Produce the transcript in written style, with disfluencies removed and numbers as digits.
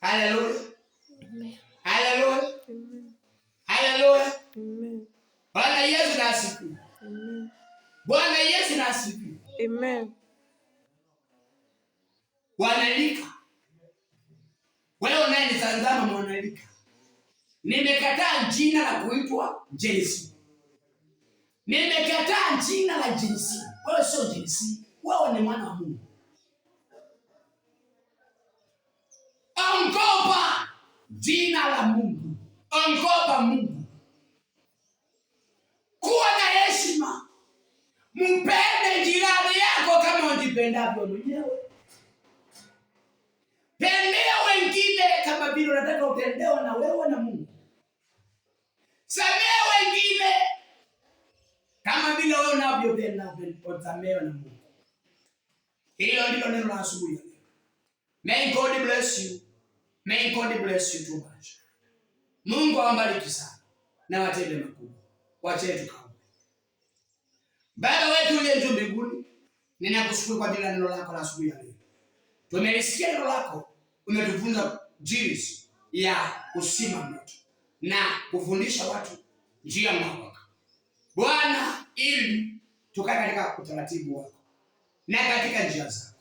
Haleluya. Haleluya. Haleluya. Bwana Yesu na asifiwe. Bwana Yesu na asifiwe. Amen. Wanalika. Wewe unayenitazama mwanalika. Nimekataa jina la kuitwa Gen Z. Nimekataa jina la Gen Z. Wewe sio Gen Z. Wewe ni mwana wa Mungu. Ogopa jina la Mungu. Ogopa Mungu. Kuwa na heshima. Mpende jirani yako kama ujipendavyo mwenyewe. Tendea wengine kama vile unataka utendewe na wewe na Mungu. Samehe wengine kama vile wewe unavyopenda kusamehewa na Mungu. Hilo ndilo neno la asubuhi ya leo. May God bless you. May God bless you too much. Mungu awabariki sana na watende makubwa. Wache tukaombe. Baba wetu uliye juu mbinguni, ninakushukuru kwa ajili ya neno lako la asubuhi ya leo. Tumelisikia neno lako, umetufunza jinsi ya kuzima moto na kufundisha watu njia mwafaka. Bwana, ili tukae katika utaratibu wako na katika njia zako.